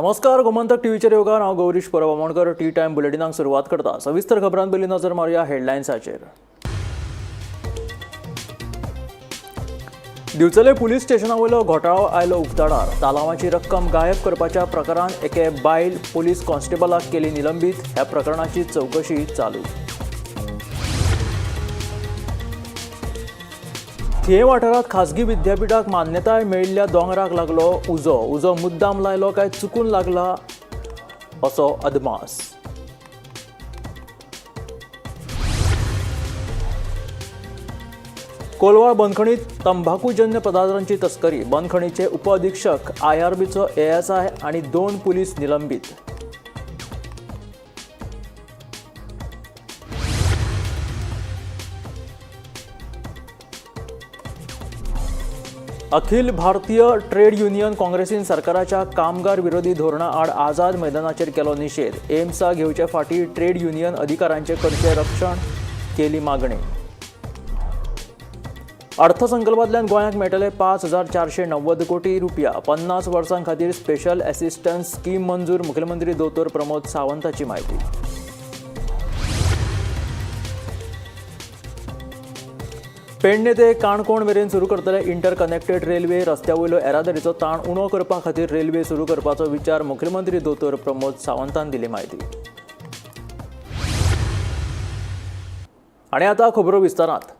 नमस्कार, गोमंतक टीव्हीचेर येवकार. हांव गौरीश परब आमोणकर. टी टायम बुलेटिनाक सुरवात करता. सविस्तर खबरां पयलीं नजर मारुया हेडलायन्साचेर. दिवचले पुलीस स्टेशना वयलो घोटाळो आयलो उक्ताडार. तालावाची रक्कम गायब करपाच्या प्रकारान एके बायल पोलीस कॉन्स्टेबलाक केली निलंबीत. ह्या प्रकरणाची चवकशी चालू. थिये वाठारांत खासगी विद्यापीठाक मान्यताय मेळिल्ल्या दोंगराक लागलो उजो. उजो मुद्दाम लायलो काय चुकून लागला असो अदमास. कोलवाळ बंदखणीत तंबाखूजन्य पदार्थांची तस्करी. बंदखणीचे उपअधिक्षक, आयआरबीचो एएसआय आणि 2 पुलीस निलंबित. अखिल भारतीय ट्रेड युनियन काँग्रेसीन सरकाराच्या कामगार विरोधी धोरणाआड आझाद मैदानाचेर केलो निशेध. एम्सा घेवचे फाटीं ट्रेड युनियन अधिकारांचे करचें रक्षण केली मागणी. अर्थसंकल्पांतल्यान गोंयाक मेळटले 5,490 कोटी रुपया. 50 वर्सां खातीर स्पेशल एसिस्टन्स स्कीम मंजूर. मुखेलमंत्री दोतोर प्रमोद सावंताची म्हायती. पेडणे ते काणकोण मेरेन सुरू करतले इंटर कनेक्टेड रेल्वे. रस्त्या वयलो येरादारीचो ताण उणो करपा खातीर रेल्वे सुरू करपाचो विचार. मुखेलमंत्री दोतोर प्रमोद सावंतान दिली म्हायती. आनी आतां खबरो विस्तारांत.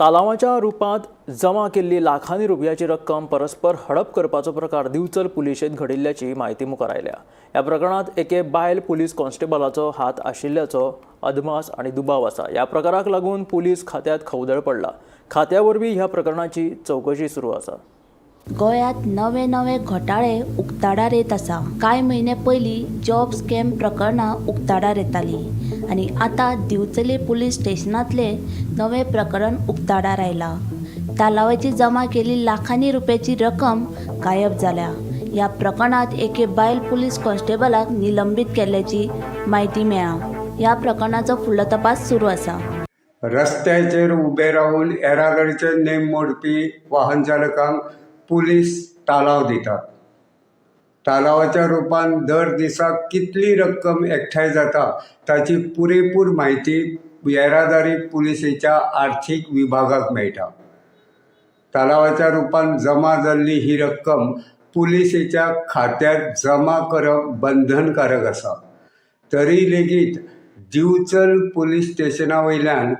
तालावाच्या रुपांत जमा केल्ली लाखांनी रुपयाची रक्कम परस्पर हडप करपाचो प्रकार दिवचल पुलिशेंत घडिल्ल्याची म्हायती मुखार आयल्या. ह्या प्रकरणांत एके बायल पुलीस कॉन्स्टेबलाचो हात आशिल्ल्याचो अदमास आनी दुबाव आसा. ह्या प्रकाराक लागून पुलीस खात्यांत खवदळ पडला. खात्या वरवीं ह्या प्रकरणाची चवकशी सुरू आसा. गोंयांत नवे नवे घोटाळे उक्ताडार येत आसा. कांय म्हयने पयलीं जॉब स्कॅम प्रकरणां उक्ताडार येतालीं आनी आतां दिवचले पुलीस स्टेशनांतलें नवें प्रकरण उक्ताडार आयलां. तालावाची जमा केल्ली लाखांनी रुपयाची रक्कम गायब जाल्या. ह्या प्रकरणांत एके बायल पुलीस कॉन्स्टेबलाक निलंबीत केल्ल्याची म्हायती मेळ्ळा. ह्या प्रकरणाचो फुडलो तपास सुरू आसा. रस्त्याचेर उबे रावन येरादारीचे नेम मोडपी वाहन चालकांक पुलीस तालाव दितात. तालावाच्या रुपान दर दिसाक कितली रक्कम एकठांय जाता ताची पुरेपूर म्हायती येरादारी पुलिसेच्या आर्थीक विभागाक मेळटा. तालावाच्या रुपान जमा जाल्ली ही रक्कम पुलिसेच्या खात्यांत जमा करप बंधनकारक आसा. तरी लेगीत दिवचल पुलीस स्टेशना वयल्यान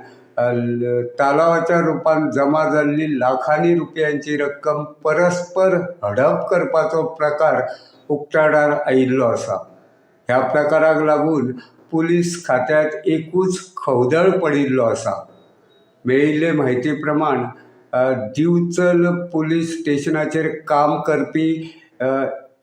तालावाच्या रुपान जमा जाल्ली लाखांनी रुपयांची रक्कम परस्पर हडप करपाचो प्रकार उक्ताडार आयिल्लो आसा. ह्या प्रकाराक लागून पुलीस खात्यांत एकूच खवदळ पडिल्लो आसा. मेळिल्ले म्हायती प्रमाण दिवचल पुलीस स्टेशनाचेर काम करपी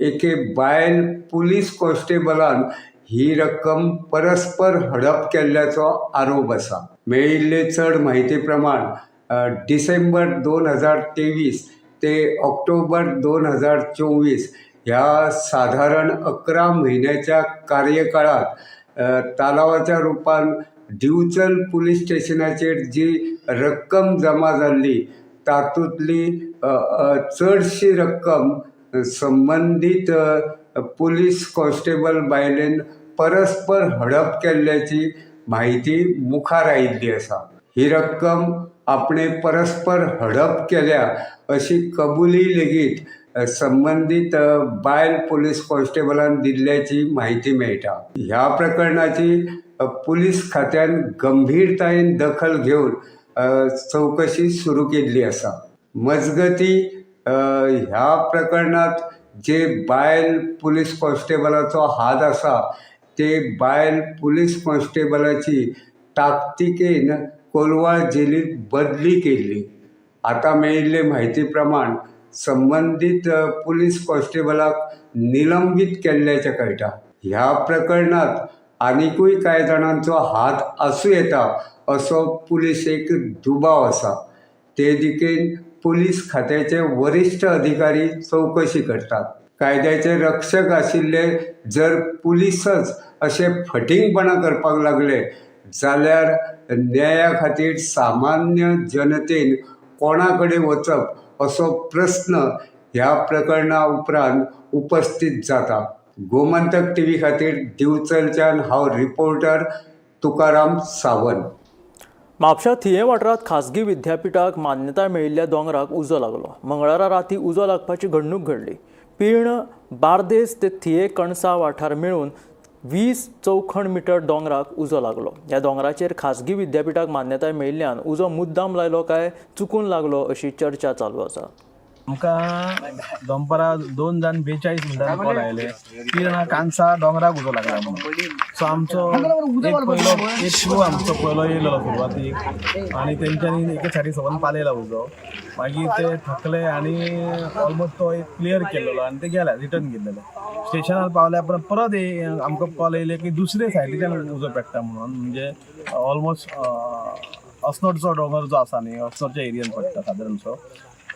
एके बायल पुलीस कॉन्स्टेबलान ही रक्कम परस्पर हडप केल्ल्याचो आरोप आसा. मेळिल्ले चड म्हायती प्रमाण डिसेंबर 2023 ते ऑक्टोबर 2024 ह्या साधारण 11 म्हयन्याच्या कार्यकाळांत तालावाच्या रुपान दिवचल पुलीस स्टेशनाचेर जी रक्कम जमा जाल्ली तातूंतली चडशी रक्कम संबंदीत पुलीस कॉन्स्टेबल बायलेन परस्पर हडप केल्ल्याची म्हायती मुखार आयिल्ली आसा. ही रक्कम आपणे परस्पर हडप केल्या अशी कबुली लेगीत संबंदीत बायल पुलीस कॉन्स्टेबलान दिल्ल्याची म्हायती मेळटा. ह्या प्रकरणाची पुलीस खात्यान गंभीरतायेन दखल घेवन चवकशी सुरू केल्ली आसा. मजगती ह्या प्रकरणांत जे बायल पुलीस कॉन्स्टेबलाचो हात आसा ते बायल पुलीस कॉन्स्टेबलाची ताकतिकेन कोलवाळ जेलींत बदली केल्ली. आतां मेळिल्ले म्हायती प्रमाण संबंदीत पुलीस कॉन्स्टेबलाक निलंबीत केल्ल्याचें कळटा. ह्या प्रकरणांत आनिकूय कांय जाणांचो हात आसूं येता असो पुलिसेक दुबाव आसा. ते दिकेन पुलीस खात्याचे वरिश्ठ अधिकारी चवकशी करतात. कायद्याचे रक्षक आशिल्ले जर पुलिसच अशें फटींगपणां करपाक लागले जाल्यार न्याया खातीर सामान्य जनतेन कोणा कडेन वचप असो प्रस्न ह्या प्रकरणा उपरांत उपस्थीत जाता. गोमंतक टीव्ही खातीर दिवचलच्यान हांव रिपोर्टर तुकाराम सावंत. म्हापशा थिये वाठारांत खासगी विद्यापिठाक मान्यताय मेळिल्ल्या दोंगराक उजो लागलो. मंगळारा राती उजो लागपाची घडणूक घडली. पीर्ण बार्देस ते थिये कणसा वाठार मेळून 20 चौखण मिटर दोंगराक उजो लागलो. ह्या दोंगराचेर खासगी विद्यापिठाक मान्यताय मेळिल्ल्यान उजो मुद्दाम लायलो काय चुकून लागलो अशी चर्चा चालू आसा. आमकां दनपारां 2 जाण 42 मिनटांनी कॉल आयले की जाणा कांसा दोंगराक उजो लागला म्हणून. सो आमचो एक पयलो एक क्रू आमचो पयलो येयलो सुरवातीक आनी तेंच्यांनी एके सायडीक सबंद पालयला उजो. मागीर ते थकले आनी ऑलमोस्ट तो एक क्लियर केलेलो आनी ते गेले रिटर्न गेल्लेले. स्टेशनार पावल्या उपरांत परत आमकां कॉल येयले की दुसरे सायडीच्यान उजो पेट्टा म्हणून, म्हणजे ऑलमोस्ट अस्नोडचो दोंगर जो आसा न्ही अस्नोडच्या एरियन पडटा सादारणसो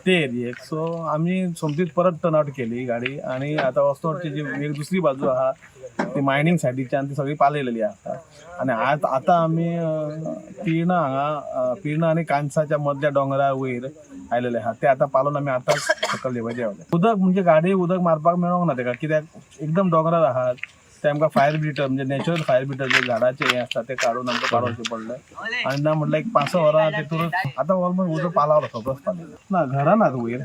ते एरियेक. सो आमी सोमतीच परत टर्न आवट केली गाडी आनी आतां अस्नोडची जी एक दुसरी बाजू आहा ती मायनींग सायडीच्यान ती सगळी पालयलेली आसा. आनी आतां आमी पिर्णा हांगा पिर्णा आनी कांसाच्या मदल्या दोंगरा वयर आयलेले आहा ते आतां पालोवन आमी आतांच सकयल देंवपाचे देंवले. उदक म्हणजे गाडी उदक मारपाक मेळोंक ना तेका, कित्याक एकदम दोंगरार आहात. ते आमकां फायर ब्रिटर म्हणजे नॅचरल फायर ब्रिटर जे झाडाचे हे आसता ते काडून आमकां पालोवचें पडलें. आनी ना म्हटल्यार एक 5-6 वरां तितूनच आतां ऑलमोस्ट उजो पालावलो, सगळोच पालयलो ना. घरां नात वयर,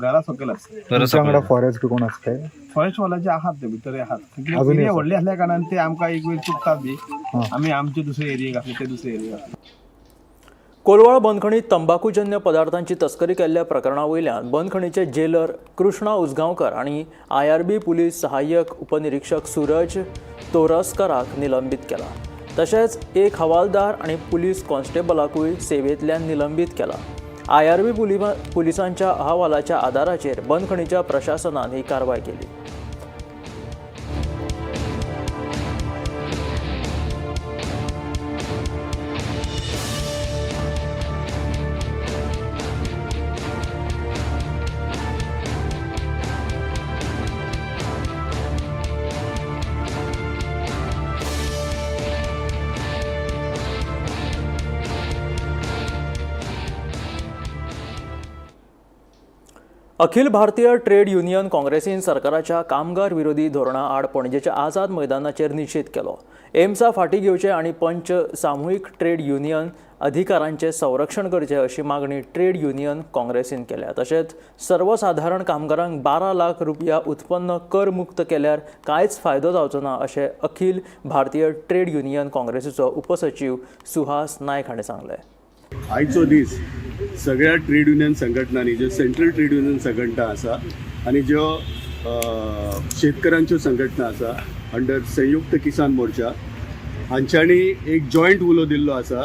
घरां सकयल आसा. तुमच्या वांगडा फॉरेस्ट कोण आसता? फॉरेस्ट वाल्याचे आहात ते भितर आहात. एरिया व्हडली आसल्या कारणान ते आमकां एक वेळ चुकतात बी. आमी आमचे दुसरे एरियेक आसले ते दुसरे एरियेक आसले. कोलवाळ बंदखणीत तंबाखूजन्य पदार्थांची तस्करी केल्ल्या प्रकरणा वयल्यान बंदखणीचे जेलर कृष्णा उजगांवकर आनी IRB police सहाय्यक उपनिरीक्षक सूरज तोरसकराक निलंबीत केला. तशेंच एक हवालदार आनी पुलीस कॉन्स्टेबलाकूय सेवेंतल्यान निलंबीत केला. IRB पुलिसांच्या अहवालाच्या आदाराचेर बंदखणीच्या प्रशासनान ही कारवाय केली. अखिल भारतीय ट्रेड युनियन काँग्रेसीन सरकाराच्या कामगार विरोधी धोरणा आड पणजेच्या आझाद मैदानाचेर निशेध केलो. एम्सा फाटीं घेवचे आनी पंच सामुहीक ट्रेड युनियन अधिकारांचें संरक्षण करचें अशी मागणी ट्रेड युनियन काँग्रेसीन केल्या. तशेंच सर्वसाधारण कामगारांक 12 लाख रुपया उत्पन्न कर मुक्त केल्यार कांयच फायदो जावचो ना अशें अखिल भारतीय ट्रेड युनियन काँग्रेसीचो उपसचीव सुहास नायक हाणें सांगलें. आयचो दीस सगळ्या ट्रेड युनियन संघटनांनी, ज्यो सेंट्रल ट्रेड युनियन संघटना आसा आनी ज्यो शेतकऱ्यांच्यो संघटना आसा अंडर संयुक्त किसान मोर्चा, हांच्यांनी एक जॉयंट उलो दिल्लो आसा,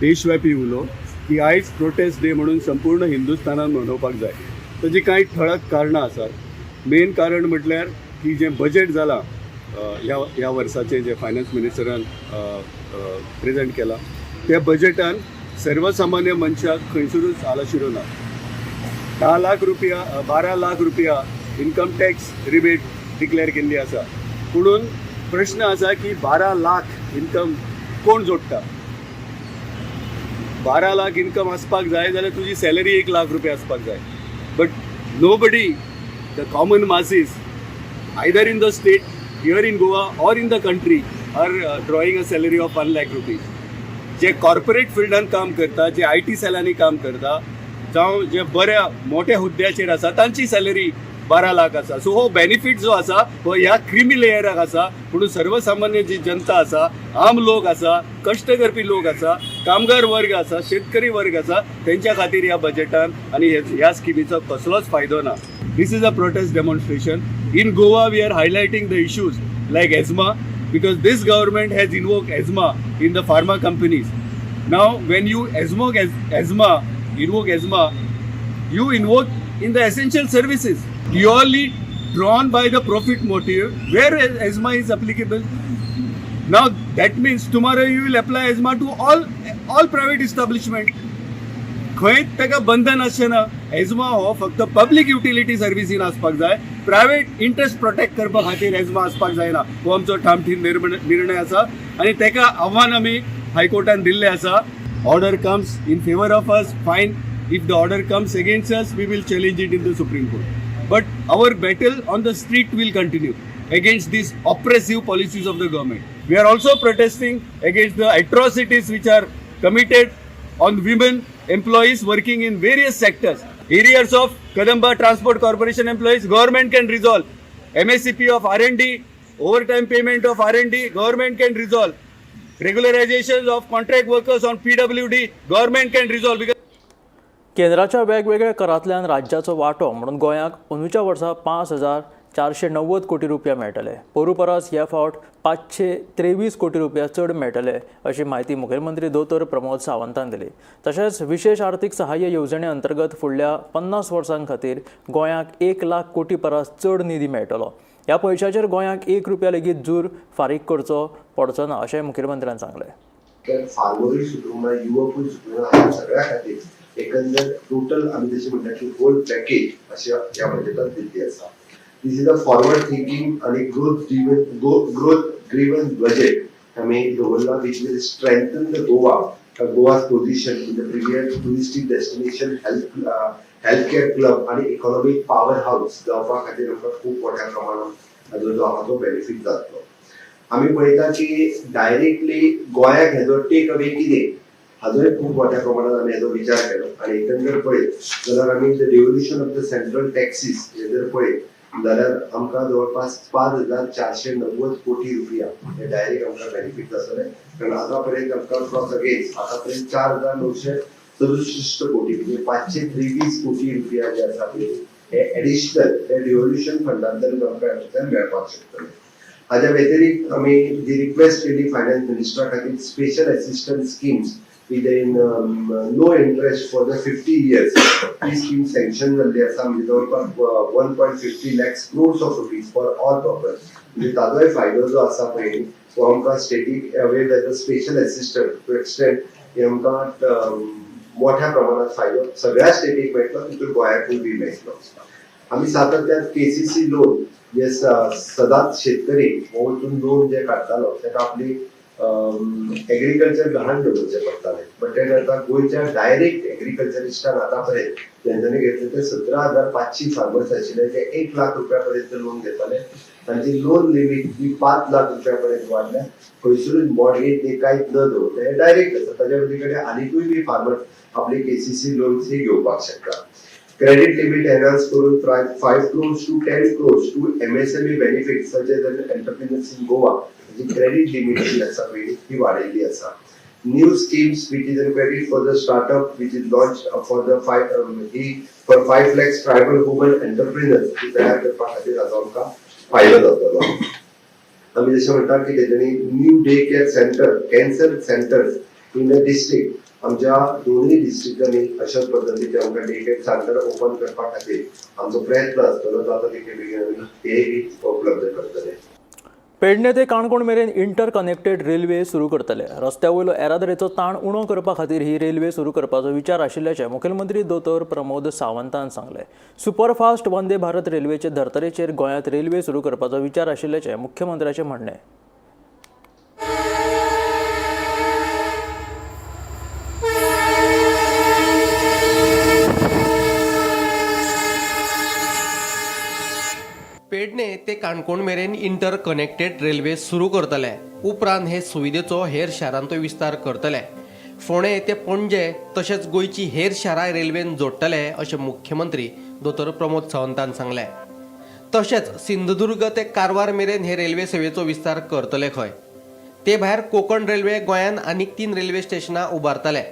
देशव्यापी उलो, की आयज प्रोटेस्ट डे म्हणून संपूर्ण हिंदुस्थानान मनोवपाक जाय. ताची कांय ठळक कारणां आसात. मेन कारण म्हटल्यार की जें बजेट जालां ह्या वर्साचें जें फायनान्स मिनिस्टरान प्रेजेंट केलां, त्या बजेटान सर्वसामान्य मनशाक खंयसरूच आलाशिरो ना. 10 लाख रुपया 12 लाख रुपया इन्कम टॅक्स रिबेट डिक्लेअर केल्ली आसा. पुणून प्रश्न आसा की 12 लाख इन्कम कोण जोडटा? 12 लाख इन्कम आसपाक जाय जाल्यार तुजी सॅलरी 1 लाख रुपया आसपाक जाय. But nobody, the common masses, either in the state, here in Goa or in the country, are drawing a salary of 1 lakh rupees. J corporate फिल्डान काम करता, जे IT सेलांनी काम करता, जावं जे बऱ्या मोठ्या हुद्द्याचेर आसा, तांची सॅलरी 12 लाख आसा. सो हो बेनिफीट जो आसा हो ह्या क्रिमी लेयराक आसा. पूण सर्वसामान्य जी जनता आसा, आम लोक आसा, कश्ट करपी लोक आसा, कामगार वर्ग आसा, शेतकरी वर्ग आसा, तेंच्या खातीर ह्या बजेटान आनी ह्या स्किमीचो कसलोच फायदो ना. This is a protest demonstration. In Goa we are highlighting the issues like ESMA, because this government has invoked ESMA in the pharma companies. Now, when you invoke ESMA, you invoke in the essential services, purely drawn by the profit motive, where ESMA is applicable. Now, that means tomorrow you will apply ESMA to all private establishment. खंय ताका बंधन आसचें ना. Asthma हो फक्त public utility सर्विसीन आसपाक जाय, private interest protect करपा खातीर एजमा आसपाक जायना. हो आमचो ठामठीम निर्णय आसा आनी ताका आव्हान आमी हायकोर्टान दिल्लें आसा. Order comes in favour of us, fine. If the order comes against us, we will challenge it in the Supreme Court. But our battle on the street will continue. against these oppressive policies of the government. We are also protesting against the atrocities which are committed on women employees working in various sectors. Arrears of Kadamba Transport Corporation employees, government can resolve. MSCP of R&D, overtime payment of R&D, government can resolve. Regularization of contract workers on PWD, government can resolve. Because केंद्राच्या वेगवेगळ्या करांतल्यान राज्याचो वांटो म्हणून गोंयाक अंदूच्या वर्सा 5,490 कोटी रुपया मेळटले. पोरू परस ह्या फावट 523 कोटी रुपया चड मेळटले अशी म्हायती मुखेलमंत्री दोतोर प्रमोद सावंतान दिली. तशेंच विशेश आर्थीक सहाय्य येवजणे अंतर्गत फुडल्या 50 वर्सां खातीर गोंयाक 1 लाख कोटी परस चड निधी मेळटलो. ह्या पयशाचेर गोंयाक 1 रुपया लेगीत जूर फारीक करचो पडचो ना अशें मुखेलमंत्र्यान सांगलें. फार्मरूय सुदरूंक ना, युवकूय सुदरूंक ना, सगळ्या खातीर एकंदर टोटल आमी जशें म्हणटा की होल पॅकेज अशें ह्या बजेटात दिल्ली आसा. This is a forward thinking आनी ग्रोथ ड्रिवन बजेट आमी दवरला, which will strengthen the Goa's position in the premier touristic destination, health care club आनी इकॉनॉमीक पावर हाऊस जावपा खातीर आमकां खूब मोठ्या प्रमाणात हाजो जो आहा तो बेनिफीट जातलो. आमी पळयता की डायरेक्टली गोंयाक हेजो टेक अवे कितें हाजोय खूब मोठ्या प्रमाणात आमी हेजो विचार केलो. आनी एकंदर पळयत जाल्यार आमी the devolution of the central taxes हे जर पळयत जाल्यार आमकां जवळपास 5,490 कोटी रुपया हे डायरेक्ट आमकां बेनिफीट जातले. कारण आतां पर्यंत आमकां क्रॉस अगेन्स्ट आतां पर्यंत 4,967 कोटी म्हणजे 523 कोटी रुपया जे आसा पळय हे एडिशनल हे डिव्होल्युशन फंडांतल्यान आमकां हातूंतल्यान मेळपाक शकतले. हाज्या व्यतिरिक्त आमी जी रिक्वेस्ट केली फायनान्स मिनिस्टरा खातीर, special assistance schemes with in no interest for the 50 years, he scheme sanction जाल्ली आसा. म्हणजे जवळपास 1.50 lakhs crores of rupees for all purpose. म्हणजे ताजोय फायदो जो आसा पळय तो आमकां static avail as a special assistant to extend हे आमकां मोठ्या प्रमाणात फायदो सगळ्या स्टेटीक मेळटलो, तितून गोंयाकूय बी मेळटलो. आमी सातत्यान केसीसी लोन जे सदांच शेतकरी हो वचून लोन जे काडटालो ताका आपली एग्रीकल्चर गहाण दवरचें पडटालें. बट ते आतां गोंयच्या डायरेक्ट एग्रीकल्चरिस्टांक आतां पर्यंत तेंच्यांनी घेतले ते 17,500 फार्मर्स आशिल्ले जे 1 लाख रुपया पर्यंत लोन घेताले, तांची लोन लिमीट ही 5 लाख रुपया पर्यंत वाडल्या. खंयसरूच मॉर्गेज ते कांयच न दवरता हे डायरेक्ट आसा. ताच्या पली कडेन आनिकूय बी फार्मर्स आपली केसीसी लोन्स ही घेवपाक शकता. क्रेडिट लिमिट एनहान्स करून 5 crores to 10 crores to MSME benefit such as entrepreneurs in Goa, ji credit limit जी आसा पळय ती वाडयल्ली आसा. New schemes which is a credit for the startup which is launched for the five he for 5 lakhs tribal women entrepreneurs ही तयार करपा खातीर हाजो आमकां फायदो जातलो. आमी जशें म्हणटा की तेज्यांनी new day care center, cancer centers in the district, आमच्या दोनूय डिस्ट्रिक्टांनी अशाच पद्दतीचे आमकां डे केअर सेंटर ओपन करपा खातीर आमचो प्रयत्न आसतलो. जाता तितले बेगीन आमी तेय बी उपलब्ध करतले. पेडणे ते काणकोण मेरेन इंटर कनेक्टेड रेल्वे सुरू करतले. रस्त्या वयलो येरादारीचो ताण उणो करपा खातीर ही रेल्वे सुरू करपाचो विचार आशिल्ल्याचें मुखेलमंत्री दोतोर प्रमोद सावंतान सांगलें. सुपरफास्ट वंदे भारत रेल्वेचे धर्तरेचेर गोंयांत रेल्वे सुरू करपाचो विचार आशिल्ल्याचें मुख्यमंत्र्याचें म्हणणें. पेडणे ते काणकोण मेरेन इंटर कनेक्टेड रेल्वे सुरू करतले. उपरांत हे सुविधेचो हेर शारांतूय विस्तार करतले. फोंडें ते पणजे तशेंच गोंयची हेर शारां रेल्वेन जोडटले अशें मुख्यमंत्री दोतोर प्रमोद सावंतान सांगलें. तशेंच सिंधुदुर्ग ते कारवार मेरेन हे रेल्वे सेवेचो विस्तार करतले खंय. ते भायर कोकण रेल्वे गोंयांत आनीक तीन रेल्वे स्टेशनां उबारतले.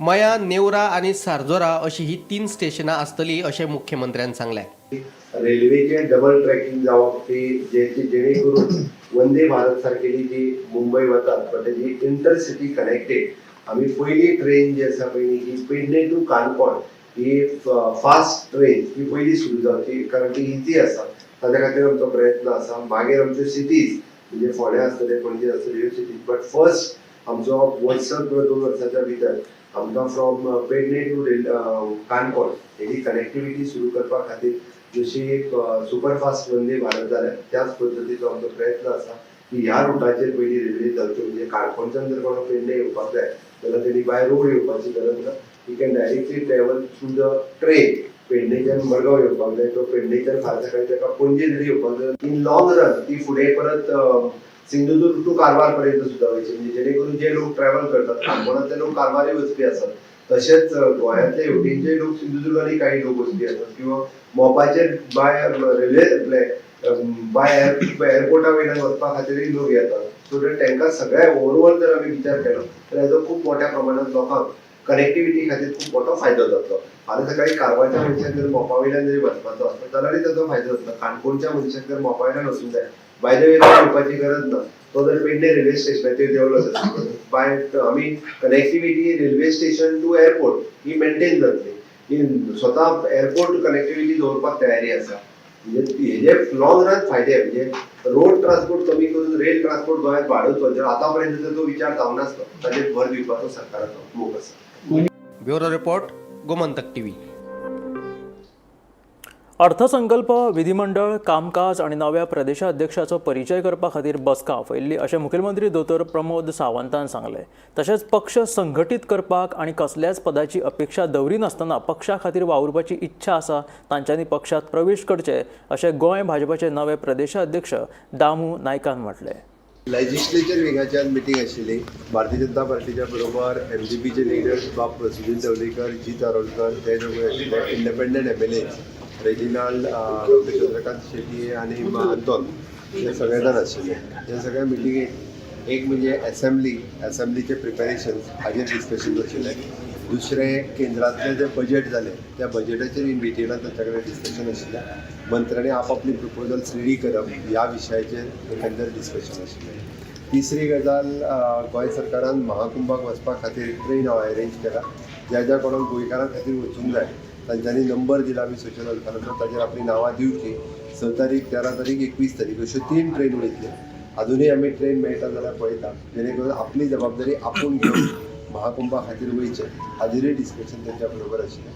मया, नेवरा आनी सारजोरा अशी ही तीन स्टेशनां आसतलीं अशें मुख्यमंत्र्यान सांगलें. रेल्वेचे डबल ट्रॅकिंग जावप ती जे जेणे करून वंदे भारत सारकेली जी मुंबय वतात पण तेजी इंटरसिटी कनेक्टेड आमी पयली ट्रेन जी आसा पळय ही पेडणे टू काणकोण ही फास्ट ट्रेन ही पयली सुरू जावची, कारण ती इजी आसा. ताज्या खातीर आमचो प्रयत्न आसा. मागीर आमच्यो सिटीज म्हणजे फोंड्या आसतले, पणजे आसतले ह्यो सिटीज. बट फर्स्ट आमचो वर्स किंवा 2 वर्साच्या भितर आमकां फ्रॉम पेडणे टू काणकोण हेजी कनेक्टिविटी सुरू करपा खातीर जशी एक सुपरफास्ट वंदे भारत जाल्या त्याच पद्दतीचो आमचो प्रयत्न आसा की ह्या रुटाचेर पयली रेल्वे जावच्यो. म्हणजे काणकोणच्यान जर कोणाक पेडणे येवपाक जाय जाल्यार तेणी बाय रोड येवपाची गरज ना, he can directly travel through the train. पेडणेच्यान Madgaon येवपाक जाय किंवा पेडणेच्यान फाल्यां सकाळी ताका पणजे जरी येवपाक जाय, इन लॉंग रन ती फुडें परत सिंधुदुर्ग टू कारवार पर्यंत सुद्दां वयची. म्हणजे जेणे करून जे लोक ट्रॅव्हल करतात, काणकोणांतले लोक कारवारय वचपी आसात, तशेंच गोंयांतले हेवटेनचे लोक सिंधुदुर्गानय काही लोक वचपी आसात किंवा मोपाचेर बाय रेल्वे बाय एअरपोर्टा वयल्यान वचपा खातीरय लोक येतात. सो तांकां सगळ्या ओवरऑल जर आमी विचार केलो तर हेजो खूब मोठ्या प्रमाणात लोकांक कनेक्टिविटी खातीर खूब मोठो फायदो जातलो. फाल्यां सकाळी कारवारच्या मनशाक जर मोपा वयल्यान जरी वचपाचो आसलो जाल्यारय ताचो फायदो जातलो. काणकोणच्या मनशाक जर मोपा वयल्यान वचूंक जाय, बाय the way येवपाची गरज ना, तो जर पेडणे रेल्वे स्टेशनाचेर देंवलो जाल्यार बाय आमी connectivity railway station to airport he maintain जातली. ही स्वता एअरपोर्ट कनेक्टिविटी दवरपाक तयारी आसा. म्हणजे हेजे लॉंग रन फायदे म्हणजे रोड ट्रान्सपोर्ट कमी करून रेल ट्रान्सपोर्ट गोंयांत वाडोवचो, जर आतां पर्यंत तो विचार जावनासलो ताचेर भर दिवपाचो सरकाराचो मोख आसा. Bureau report, Gomantak TV. अर्थसंकल्प, विधिमंडळ कामकाज आनी नव्या प्रदेशाध्यक्षाचो परिचय करपा खातीर बसका आपयल्ली अशें मुखेलमंत्री दोतोर प्रमोद सावंतान सांगलें. तशेंच पक्ष संघटीत करपाक आनी कसल्याच पदाची अपेक्षा दवरिनासतना पक्षा खातीर वावुरपाची इच्छा आसा तांच्यांनी पक्षांत प्रवेश करचे अशें गोंय भाजपाचे नवे प्रदेशाध्यक्ष दामू नायकान म्हटलें. लेजिस्लेचर विंगाची आज मिटींग आशिल्ली. भारतीय जनता पार्टीच्या बरोबर एमजीपीचे लिडर्स बाब सुनील दवलीकर, जीत आरोलकर ते दोगूय आशिल्ले. Independent MLA Reginald, doctor Chandrakant Shetty आनी अंतोन हे सगळे जाण आशिल्ले. हे सगळ्या मिटिंगेक एक म्हणजे एसेंब्ली, एसेंब्लीचे प्रिपेरेशन्स हाजेर डिस्कशन आशिल्लें. दुसरें केंद्रांतलें जें बजेट जालें त्या बजेटाचेर इन डिटेलान तांच्या कडेन डिस्कशन आशिल्लें. मंत्र्यांनी आपापली प्रपोजल्स रेडी करप ह्या विशयाचेर एकंदर डिस्कशन आशिल्लें. तिसरी गजाल, गोंय सरकारान महाकुंभाक वचपा खातीर ट्रेन अरेंज केला. ज्या ज्या कोणाक गोंयकारां खातीर वचूंक जाय तांच्यांनी नंबर दिला आमी सोशल वेलफेराचो, ताजेर आपलीं नांवां दिवचीं. 6 तारीख, 13 तारीख, 21 तारीख अश्यो 3 ट्रेन वयतल्यो. अजुनूय आमी ट्रेन मेळटा जाल्यार पळयता, जेणे करून आपली जबाबदारी आपूण घेवन महाकुंभा खातीर वयचें, हाजेरूय डिस्कशन तेंच्या बरोबर आशिल्लें.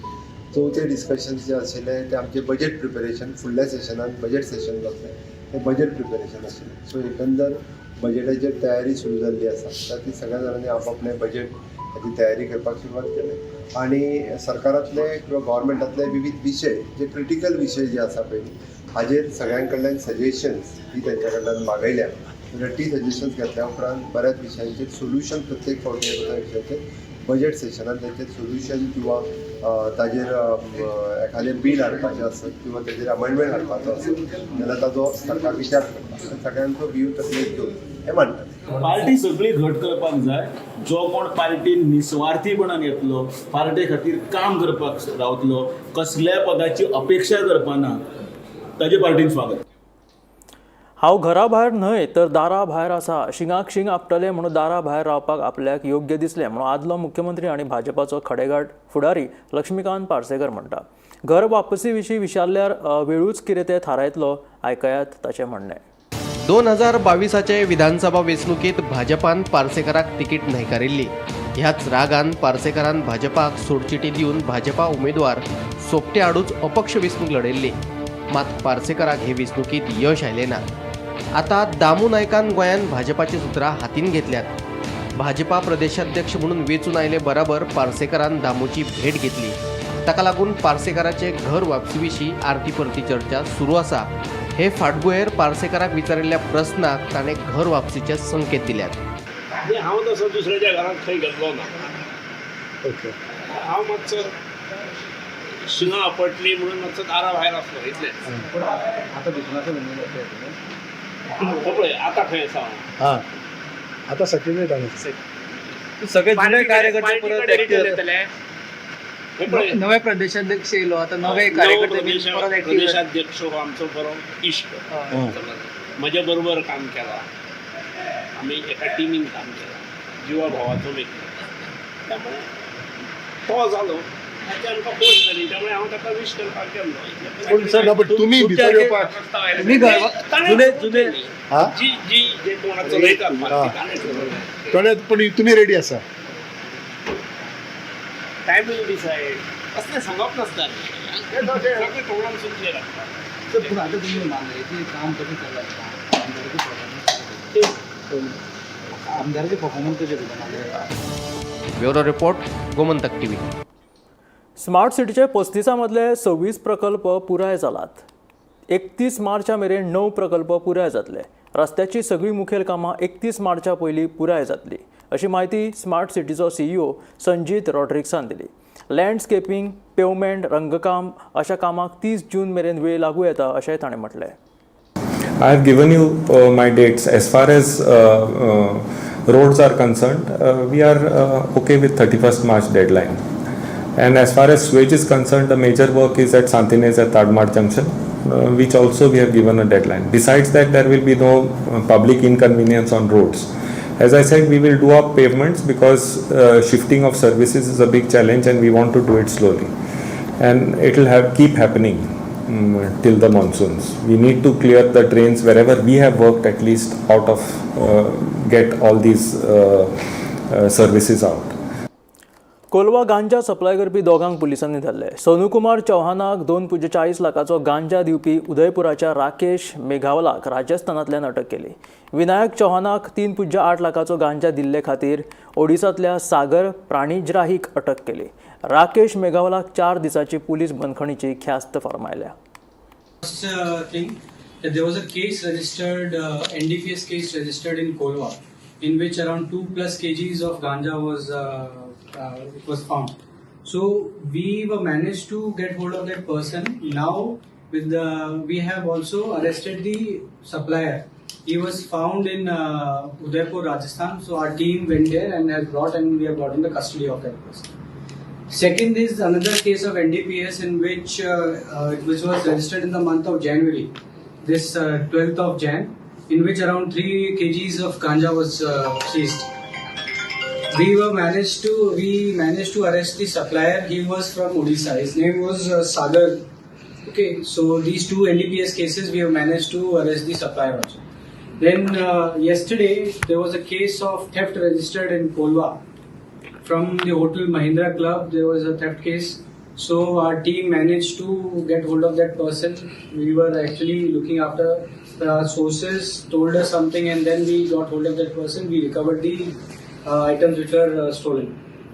चवथें डिस्कशन जें आशिल्लें तें आमचें बजेट प्रिपेरेशन. फुडल्या सेशनान बजेट सेशन जातलें, तें बजेट प्रिपेरेशन आशिल्लें. सो एकंदर बजेटाचेर तयारी सुरू जाल्ली आसा. तर ती सगळ्या जाणांनी आपआपलें बजेट हाची तयारी करपाक सुरवात केल्या आनी सरकारांतले किंवा गव्हर्मेंटांतले विविध विशय जे क्रिटिकल विशय जे आसा पळय हाजेर सगळ्यां कडल्यान सजेशन्स ही तेंच्या कडल्यान मागयल्या. म्हणल्यार ती सजेशन्स घेतल्या उपरांत बऱ्याच विशयांचेर सोल्युशन प्रत्येक फावटी एका विशयाचेर बजेट सेशनान तेंचेर सोल्युशन किंवा ताजेर एखादें बील हाडपाचें आसत किंवा ताजेर अमेंडमेंट हाडपाचो आसत जाल्यार ताजो सरकार विचार करता. सगळ्यांचो व्यू तकलेंत घेवन हें मांडटा. पार्टी सगळी घट करपाक जाय. जो कोण पार्टीन निस्वार्थीपणान येतलो, पार्टे खातीर काम करपाक रावतलो, कसल्याय पदाची अपेक्षा करपाना, ताजे पार्टीन स्वागत. हांव घरा भायर न्हय तर दारा भायर आसा. शिंगाक शिंग आपटलें म्हणून दारा भायर रावपाक आपल्याक योग्य दिसलें म्हणून आदलो मुख्यमंत्री आनी भाजपाचो खडेगांठ फुडारी लक्ष्मीकांत पार्सेकर म्हणटा. घर वापसी विशीं विचारल्यार वेळूच कितें तें थारायतलो, आयकयात ताचें म्हणणें. 2022चे विधानसभा वेंचणुकेंत भाजपान पार्सेकराक तिकीट न्हयकारिल्ली. ह्याच रागान पार्सेकरान भाजपाक सोडचिटी दिवन भाजपा उमेदवार सोपटे आडूच अपक्ष वेंचणूक लढयल्ली. मात पार्सेकराक हे वेंचणुकेंत यश आयलें ना. आतां दामू नायकान गोंयांत भाजपाची सुत्रां हातीन घेतल्यात. भाजपा प्रदेशाध्यक्ष म्हणून वेंचून आयले बराबर पार्सेकरान दामूची भेट घेतली. ताका लागून पार्सेकराचे घर वापसी विशीं आरती परती चर्चा सुरू आसा. हे फाटभुंयेर पार्सेकराक विचारिल्ल्या प्रस्नाक ताणें घर वापसीचे संकेत दिल्यात. आनी हांव तसो दुसऱ्याच्या घरांत खंय गेल्लो ना. हांव मातसो शिंगां आपटली म्हणून मातसो दारा भायर आसलो, इतलेंच. हो पळय, आतां खंय आसा हांव. हां, आता सॅक्रेटरी. सगळे जुने कार्यकर्ते परत ऍक्टिव्ह. हे पळय, नवे प्रदेशाध्यक्ष येयलो, आता नवे नवो कार्यकर्ते बी परत ऍक्टिव्ह. प्रदेशाध्यक्ष हो आमचो बरो इश्ट. म्हजे बरोबर काम केलां, आमी एका टिमीन काम केलां, जिवा भावाचो व्यक्ती. त्यामुळे तो जालो हाची आमकां खोस जाली. त्यामुळे हांव ताका वीश करपाक गेल्लो. पूण सर, तुमी भितर येवपाक तुमी जुने जुने हा? जी जी जे कोणा चलयतात ती ताणें चलयलें. थोडे, पण तुमी रेडी आसा? Time will decide. असलें सांगप नासता, सगळें तोंडान सुचलें लागता. पूण आता तुमी मांद्रेचें काम कशें चल्लां? आमदाराचें परफॉर्मन्स कशें तुका Mandrem? Bureau report, Gomantak TV. Smart सिटीचे 35 मदले 26 प्रकल्प पुराय जालात. 31 मार्चा मेरेन 9 प्रकल्प पुराय जातले. रस्त्याची सगळीं मुखेल कामां 31 मार्चा पयलीं पुराय जातली अशी म्हायती स्मार्ट सिटीचो सीईओ संजीत रॉड्रिक्सान दिली. लँडस्केपिंग, पेवमेंट, रंगकाम अशा कामाक 30 जून मेरेन वेळ लागू येता अशेंय ताणें म्हटलें. I have given you my dates. As far as roads are concerned, we are okay with 31st March deadline. And as far as sewage is concerned, the major work is at Santinez at Tadmar Junction, which also we have given a deadline. Besides that, there will be no public inconvenience on roads. As I said, we will do up pavements because shifting of services is a big challenge and we want to do it slowly. And it will have keep happening till the monsoons. We need to clear the drains wherever we have worked, at least out of get all these services out. Colva गांजा supply करपी दोगांक पुलिसांनी धरले. सोनू कुमार चौहानाक 2.40 लाखाचो गांजा दिवपी उदयपुराच्या राकेश मेघावलाक राजस्थानांतल्यान अटक केली. विनायक चौहानाक 3.8 लाखाचो गांजा दिल्ले खातीर ओडिसांतल्या सागर प्राणीज्राहीक अटक केली. राकेश मेघावलाक 4 दिसांची पुलीस बंदखणीची ख्यास्त फर्मायल्या. First thing, that there was a case registered, NDPS case registered in Kolva, in which around 2+ kgs of ganja was found. So we were managed to get hold of that person. Now we have also arrested the supplier. He was found in Udaipur, Rajasthan. So our team went there and has brought, and we have got in the custody of that person. Second is another case of NDPS in which was registered in the month of January, this 12th of Jan, in which around 3 kgs of ganja was seized. We managed to arrest the supplier. He was from Odisha. His name was Sagar. Okay, so these two NDPS cases, we have managed to arrest the supplier also. Then yesterday there was a case of theft registered in Kolva. From the hotel Mahindra Club, there was a theft case. So our team managed to get hold of that person. We were actually looking after, our sources told us something, and then we got hold of that person. We recovered the items which were stolen.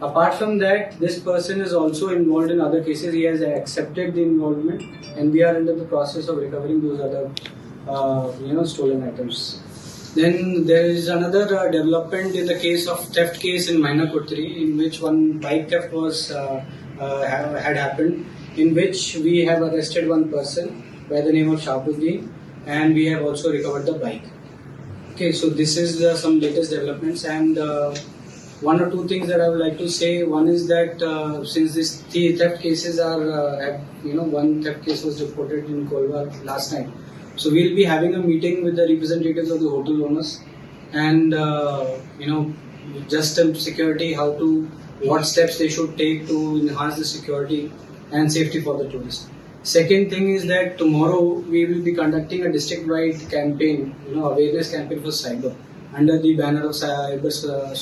Apart from that, this person is also involved in other cases. He has accepted the involvement, and we are under the process of recovering those other stolen items. Then there is another development in the case of theft case in Mainakotri, in which one bike theft was had happened, in which we have arrested one person by the name of Shabuddin, and we have also recovered the bike. Okay, so this is some latest developments, and one or two things that I would like to say. One is that since this theft cases are, have, one theft case was reported in Kolva last night. So we'll be having a meeting with the representatives of the hotel owners, and just security, what steps they should take to enhance the security and safety for the tourists. Second thing is that tomorrow we will be conducting a district-wide campaign, awareness campaign for cyber under the banner of Cyber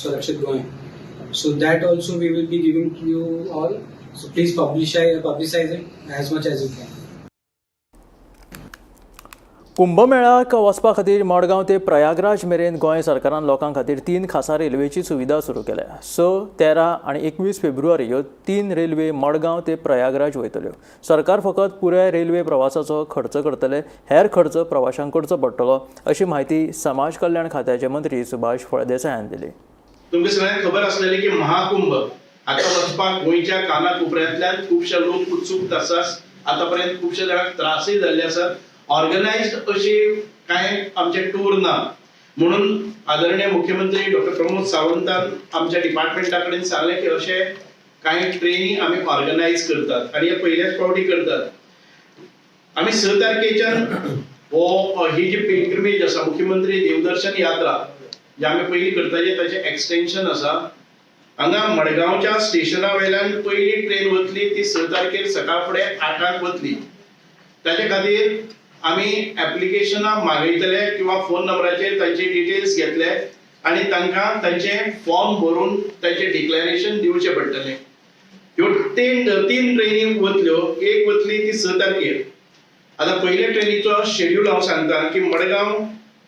Surakshit Goa. So that also we will be giving to you all. So please publicize it as much as you can. कुंभमेळ्याक वचपा खातीर मडगांव ते प्रयागराज मेरेन गोंय सरकारान लोकां खातीर 3 खासा रेल्वेची सुविधा सुरू केल्या. 6, 13 आनी 21 फेब्रुवारी ह्यो 3 रेल्वे मडगांव ते प्रयागराज वयतल्यो. सरकार फकत पुराय रेल्वे प्रवासाचो खर्च करतले, हेर खर्च प्रवाशांक करचो पडटलो अशी म्हायती समाज कल्याण खात्याचे मंत्री सुभाष फळदेसाय हांणी दिली. तुमकां सगळ्यांक खबर आसलेली की महाकुंभ हाका वचपाक गोंयच्या काना कोपऱ्यांतल्यान खुबशे लोक उत्सूक आसात. आतां पर्यंत खुबशे जाणांक त्रासय जाल्ले आसात. ऑर्गनायज्ड अशी कांय आमचे टूर ना म्हणून आदरणीय मुख्यमंत्री डॉक्टर प्रमोद सावंतान आमच्या डिपार्टमेंटा कडेन सांगलें की अशे कांय ट्रेनी आमी ऑर्गनायज करतात आनी हे पयल्याच फावटी करतात. आमी 6 तारखेच्यान हो ही जी पिलग्रिमेज आसा, मुख्यमंत्री देवदर्शन यात्रा जे आमी पयलीं करताले ताचें एक्सटेन्शन आसा. हांगा मडगांवच्या स्टेशना वयल्यान पयली ट्रेन वतली ती 6 तारखेर सकाळ फुडें 8 वतली. ताचे खातीर आमी एप्लिकेशनां मागयतले किंवा फोन नंबराचेर तांचे डिटेल्स घेतले आनी तांकां तांचे फॉर्म भरून तांचे डिक्लेरेशन दिवचें पडटलें. ह्यो तीन ट्रेनी वतल्यो. एक वतली ती 6 तारखेर. आतां पयले ट्रेनीचो शेड्यूल हांव सांगता की मडगांव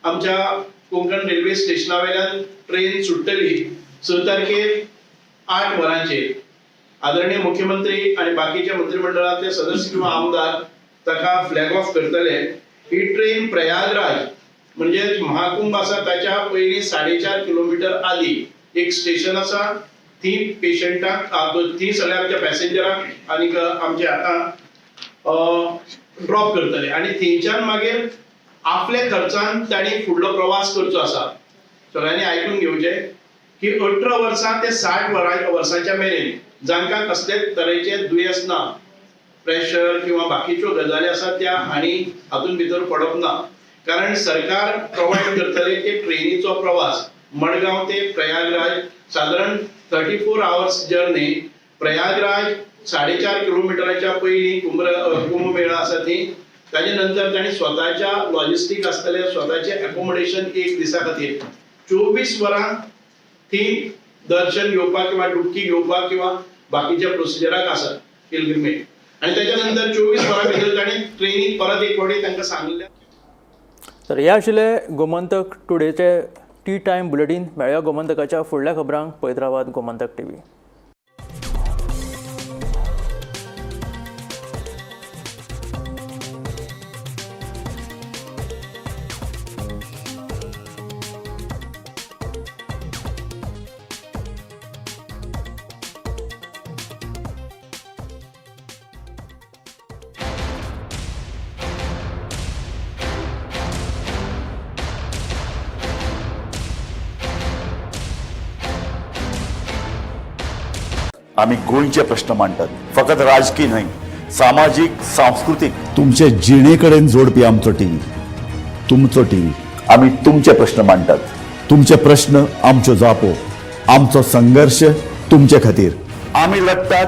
आमच्या कोंकण रेल्वे स्टेशना वयल्यान ट्रेन सुट्टली 6 तारखेर 8 वरांचेर. आदरणीय मुख्यमंत्री आनी बाकीचे मंत्रिमंडळातले सदस्य किंवा आमदार ताका फ्लॅग ऑफ करतले. ही ट्रेन प्रयागराज म्हणजे महाकुंभ आसा ताच्या पयलीं 4.5 किलोमिटर आदी एक स्टेशन आसा. थंय पेशंटाक, थंय सगळ्या आमच्या पॅसेंजरांक आनीक आमचे आतां ड्रॉप करतले आनी थंयच्यान मागीर आपल्या खर्चान तांणी फुडलो प्रवास करचो आसा. सगळ्यांनी आयकून घेवचें की 18 वर्सां ते 60 वर्सांच्या मेरेन जांकां कसलेच तरेचे दुयेंस ना, प्रेशर किंवा बाकीच्यो गजाली आसा त्या हांणी हातूंत भितर पडप ना, कारण सरकार प्रोवायड करतले ते ट्रेनीचो प्रवास मडगांव ते प्रयागराज सादारण 34 आवर्स जर्नी. प्रयागराज 4.5 किलोमिटराच्या पयलीं कुंभमेळा आसा ती. ताजे नंतर तांणी स्वताच्या लॉजिस्टीक आसतले, स्वताचे एकोमोडेशन एक दिसा खातीर 24 वरां ती दर्शन घेवपाक किंवा डुबकी घेवपाक किंवा बाकीच्या प्रोसिजराक आसात पिलग्रिमेज. आनी ताच्या नंतर 24 वरां भितर तांणी ट्रेनीक परत एक फावटी तांकां सांगिल्लें. तर हे आशिल्ले गोमंतक टुडेचे टी टायम बुलेटीन. मेळया गोमंतकाच्या फुडल्या खबरांक. पळयत रावात गोमंतक टीव्ही. आम्ही गोंयचे प्रश्न मांडटात, फकत राजकी न्हय, सामाजीक, सांस्कृतीक, तुमचे जिणे कडेन जोडपी आमचो टीव्ही, तुमचो टीव्ही. आम्ही तुमचे प्रश्न मांडटात, तुमचे प्रश्न आमच्यो जापो, आमचो संघर्श तुमचे खातीर. आमी लढटात.